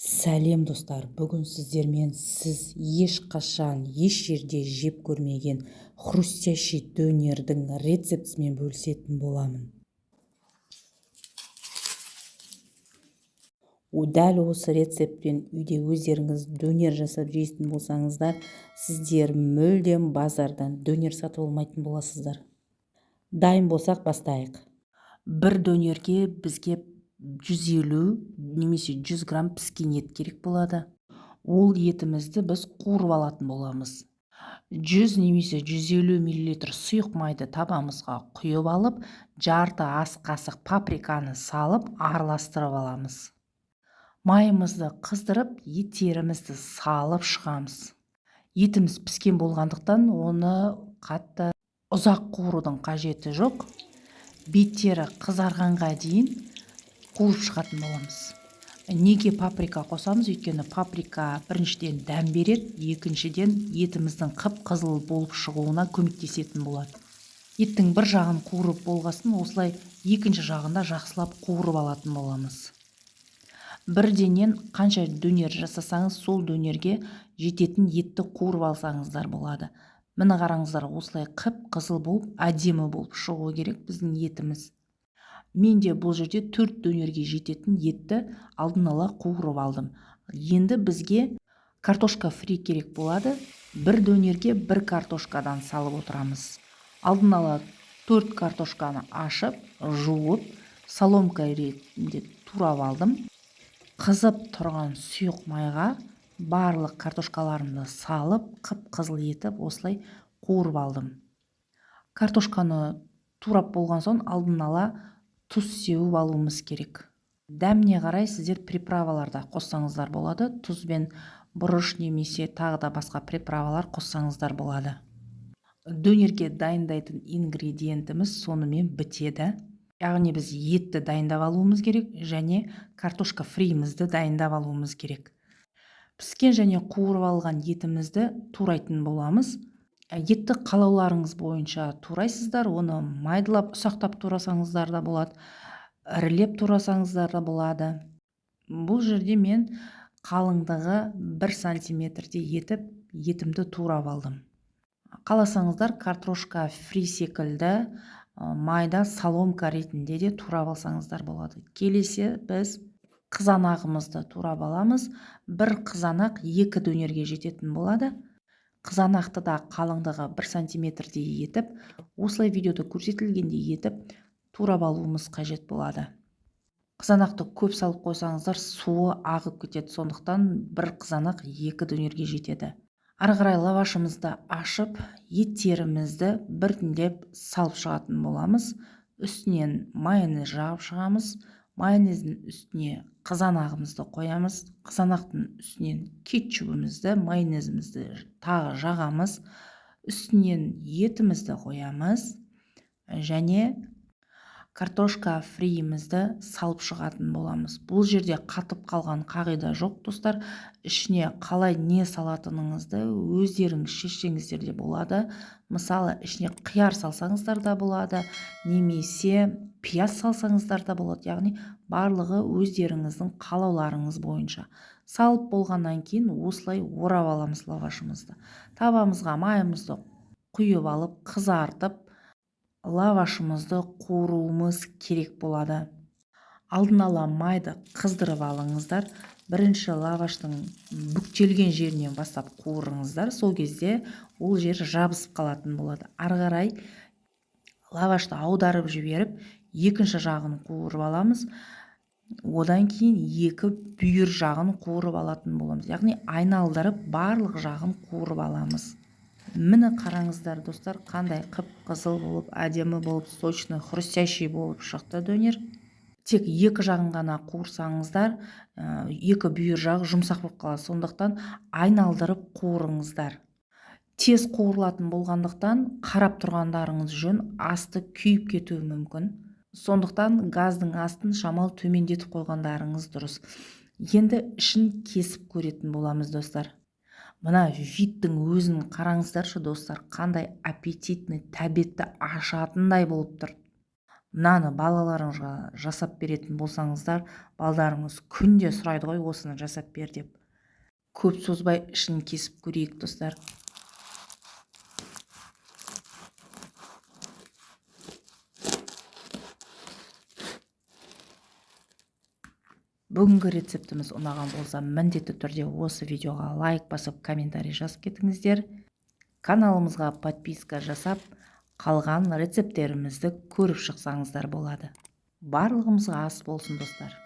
Сәлем, достар! Бүгін сіздермен сіз ешқашан еш жерде жеп көрмеген хрустящий дөнердің рецептісімен бөлісетін боламын. Дәл осы рецептпен үйде өздеріңіз дөнер жасап жейтін болсаңыздар, сіздер мүлдем базардан дөнер сатып алмайтын боласыздар. Дайын болсақ, бастайық. Бір дөнерге бізге 150 немесе 100 грамм піскен ет керек болады. Ол етімізді біз қуырып алатын боламыз. 100 немесе 150 миллилитр сұйық майды табамызға құйып алып, жарты ас қасық паприканы салып, араластырып аламыз. Майымызды қыздырып, еттерімізді салып шығамыз. Етіміз піскен болғандықтан, оны қатты ұзақ қуырудың қажеті жоқ. Беттері қызарғанға дейін қуырып шығатын боламыз. Неге паприка қосамыз? Өйткені паприка біріншіден дәм береді, екіншіден етіміздің қып-қызыл болып шығуына көмектесетін болады. Еттің бір жағын қуырып болғасын, осылай екінші жағында жақсылап қуырып алатын боламыз. Бірденен қанша дөнер жасасаңыз, сол дөнерге жететін етті қуырып алсаңыздар болады. Міне, қараңыздар, осылай қып-қызыл болып, әдемі болып шығу керек біздің етіміз. Мен де бұл жерде 4 дөнерге жететін етті алдын ала қуырып алдым. Енді бізге картошка фри керек болады. Бір дөнерге бір картошкадан салып отырамыз. Алдын ала 4 картошканы ашып, жуып, соломка ретінде турап алдым. Қызып тұрған сұйық майға барлық картошкаларымды салып, қып-қызыл етіп осылай қуырып алдым. Картошканы турап болған соң, алдын ала тұз сеуіп алуымыз керек. Дәміне қарай сіздер приправалар да қоссаңыздар болады. Тұз бен бұрыш немесе тағы да басқа приправалар қоссаңыздар болады. Дөнерге дайындайтын ингредиентіміз сонымен бітеді. Яғни біз етті дайындап алуымыз керек және картошка фримізді дайындап алуымыз керек. Піскен және қуырып алған етімізді турайтын боламыз. Етті қалауларыңыз бойынша турайсыздар, оны майдалап, ұсақтап турасаңыздар да болады, ірілеп турасаңыздар да болады. Бұл жерде мен қалыңдығы 1 сантиметрде етіп, етімді турап алдым. Қаласаңыздар, картошка фри секілді майда соломка ретінде де турап алсаңыздар болады. Келесі біз қызанағымызды турап аламыз. Бір қызанақ екі дөнерге жететін болады. Қызанақты да қалыңдығы 1 сантиметрдей етіп, осылай видеода көрсетілгендей етіп турап алуымыз қажет болады. Қызанақты көп салып қойсаңыздар, суы ағып кетеді, сондықтан бір қызанақ екі дөнерге жетеді. Ары қарай лавашымызды ашып, еттерімізді біртіндеп салып шығатын боламыз. Үстінен майонез жағып шығамыз. Майонездің үстіне қызанағымызды қоямыз. Қызанақтың үстінен кетчубымызды, майонезімізді тағы жағамыз. Үстінен етімізді қоямыз және картошка фриімізді салып шығатын боламыз. Бұл жерде қатып қалған қағида жоқ, достар. Ішіне қалай не салатыныңызды өздеріңіз шешсеңіздер де болады. Мысалы, ішіне қияр салсаңыздар да болады, немесе пияз салсаңыздар да болады. Яғни барлығы өздеріңіздің қалауларыңыз бойынша. Салып болғаннан кейін осылай орап аламыз лавашымызды. Табамызға майымызды құйып алып, қызартып, лавашымызды қуыруымыз керек болады. Алдын ала майды қыздырып алыңыздар. Бірінші лаваштың бүктелген жерінен бастап қуырыңыздар. Сол кезде ол жер жабысып қалатын болады. Ары қарай лавашты аударып жіберіп, екінші жағын қуырып аламыз. Одан кейін екі бүйір жағын қуырып алатын боламыз. Яғни айналдырып барлық жағын қуырып аламыз. Міне, қараңыздар, достар, қандай қып-қызыл болып, әдемі болып, сочный, хрустящий болып шықты дөнер. Тек екі жағын ғана қуырсаңыздар, екі бүйір жағы жұмсақ болып қалады. Сондықтан айналдырып қуырыңыздар. Тез қуырылатын болғандықтан қарап тұрғандарыңыз жөн, асты күйіп кетуі мүмкін. Сондықтан газдың астын шамалы төмендетіп қойғандарыңыз дұрыс. Енді ішін кесіп көретін боламыз, достар. Мына видтің өзін қараңыздаршы, достар, қандай аппетитный, тәбетті ашатындай болып тұр. Мынаны балаларыңызға жасап беретін болсаңыздар, балдарыңыз күнде сұрайды ғой осыны жасап бер деп. Көп созбай ішін кесіп көрейік, достар. Бүгінгі рецептіміз ұнаған болса, міндетті түрде осы видеоға лайк басып, комментарий жазып кетіңіздер. Каналымызға подписка жасап, қалған рецепттерімізді көріп шықсаңыздар болады. Барлығымызға ас болсын, достар.